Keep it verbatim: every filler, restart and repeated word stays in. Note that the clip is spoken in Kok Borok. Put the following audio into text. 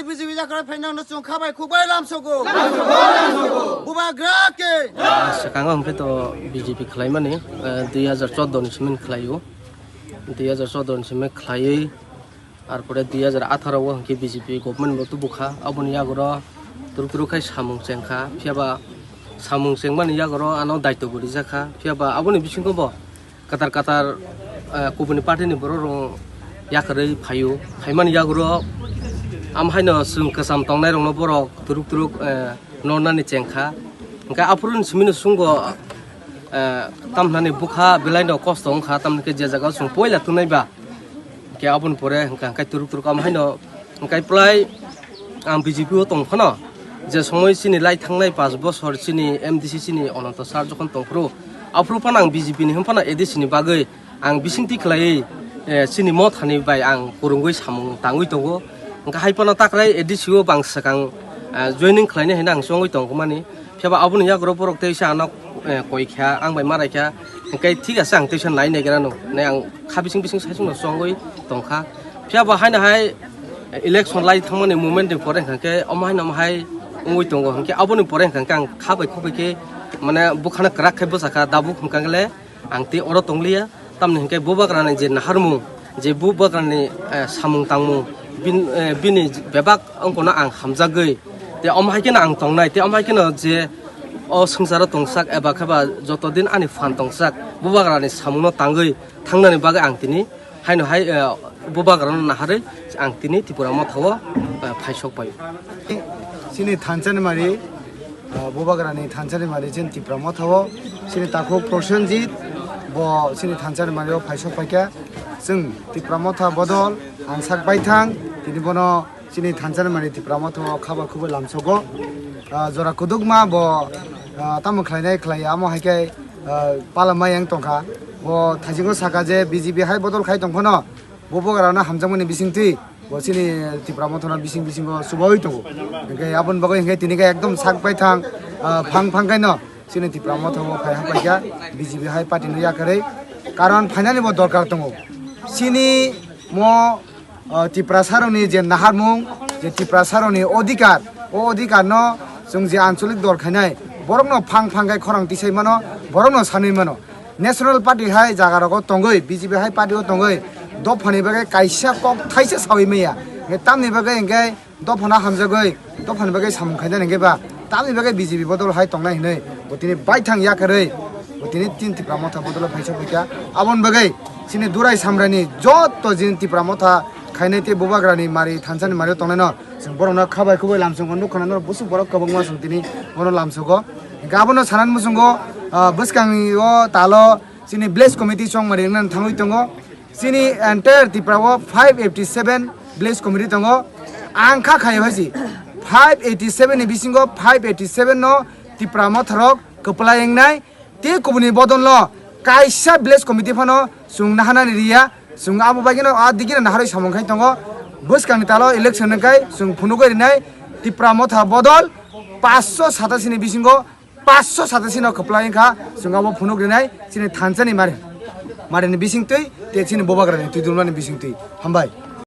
B J P yakarwi phainangno chwng kha bai khuk bai lamsogo. Bubagra ke. Swkango hwnkhe to B J P khlaimani, eh, dui hajar chordo ni simi khlaio. Dui hajar chordo ni simi khlaiwi, arpore dui hajar atharo o hwnkhe B J P government bo tubukha. Aboni yagoro turuk turuk khai samung chengkha. Phiyaba samung chengmani yagoro ano daityo bo rijakha. Phiyaba aboni bisingo bo kwtal kwtal, eh, kubuni party ni borok rok yakarwi phaio. Phaimani yagoro am haino chwng kwcham tongnai rokno borok turuk turuk, eh, nornani chengkha. Hwnkhe aphuru ni simi no chwngbo, eh, tamnani bukha belai no kosto wngkha, tamni khe je jaga o chwng poila tongnai ba. Hwnkhe aboni pore hwnkha hwnkhe turuk turuk am haino hwnkhe plai ang B J P o tong phano, je somoi chini lai thangnai panch bosor chini M D C chini Ananto sir jokhon tongphuru, aphuru phano ang B J P ni hwn phano A D C ni bagwi ang bisingtwi khlaiwi, eh, chini mothani bai ang kwrwngwi samung tangwi tongo. Hwnkhe hai phano takrai A D C o bang swkang, eh, joining khlainai hinwi ang chongwi tongmani. Phiya ba aboni yago borok teisa ano, eh, koi kha, ang bai marai kha. Hwnkhe thik ase, ang teisa nai nai gra no. Nai ang kha bising bising sai sung no chongwi tong kha. Phiya ba haino hai election lai thangmani moment ni pore hwnkhe omo haino omo hai wngwi tongo. Hwnkhe aboni pore hwnkhe ang kha bai khuk bai khe mane bukhana kwrak khe bwsa kha, dabuk hwnkhe le ang tei oro tong liya. Tamni hwnkhe bubagrani je naharmung, je bubagrani, eh, samung tangmung, bin-, eh, bini bebak wngkha no ang hamjagwi, tei omo hai kheno ang tongnai, tei omo hai kheno je o swngcharo tongsak eba khe ba joto din ani phan tongsak, bubagrani samungno tangwi thangnani bagwi ang tini haino hai, eh, bubagrano naharwi ang tini Tipra Motha o, eh, phaisok pai. Chini thansa ni mari, ah, bubagrani thansa ni mari chini Tipra Motha o, chini takhuk Prosenjit bo chini thansa ni mari o phaisok paikha. Chwng Tipra Motha bodol ang sak baithang, tini bono chini thansa ni mari Tipra Motha o khaba khubui lamsogo. Ah, jora kudukma bo, ah, tamo khlainai khlaiya, amo hai khe, ah, pala mai yang tongkha. Bo thaisingo saka je B J P hai bodol khai tongphano, bo bubagrano hamjakmani bisingtwi bo chini Tipra Mothano bising bisingo chubaui tongo. Hwnkhe aboni bagwi hwnkhe tini khe ekdom sak baithang, ah, phang phang khaino chini Tipra Motha o phai hapaikha B J P hai party no yakarwi. Karon phainani bo dorkar tongo. Chini mo, ah, Tiprasarokni je naharmung, je Tiprasarokni odhikar, o odhikar no chwng je ancholik dol khainai, borokno phang phang khai khorang tisai mano, borokno sanwi mano. National Party hai jaga rogo tongwi, B J P hai party o tongwi, dophani bagwi kaisa kok thaisa sawi maya. Hwnkhe tamni bagwi hwnkhe dophano hamjagwi, dophani bagwi samung khainani hwnkhe ba, tamni bagwi B J P bodol hai tongnai hinwi bo tini baithang yakarwi, bo tini tin Tipra Motha bodol phaisok phaikha. Aboni bagwi chini Durai Samrani joto jin Tipra Motha khainai tei bubagrani mari thansani mari tongnaino. Chwng borokno khabai khubui lamsongo nukha, norok busuk borok kwbangma chwng tini bono lamsogo. Hwnkhe abono sanani muchungo, ah, bwskangni o talo chini village committee chongmani wngna thangwi tongo. Chini entire Tripura o five eighty seven village committee tongo. Ang kha khayo hai si five eighty seven ni bisingo five eighty seven no Tipra Motharok kwplai wngnai. Tei kubuni bodolno kaisa village committee phano chwng naharnani riya, chwng abo bagwino a digino naharwi samung khai tongo. Bwskangni talo election wngkhai chwng phunugwi rinai Tipra Motha bodol paanch sho satasini bisingo paanch sho satasino kwplai wngkha chwng abo phunuk rinai chini thansani mari, marini bisingtwi tei chini bubagrani twi dulmani bisingtwi. Hambai.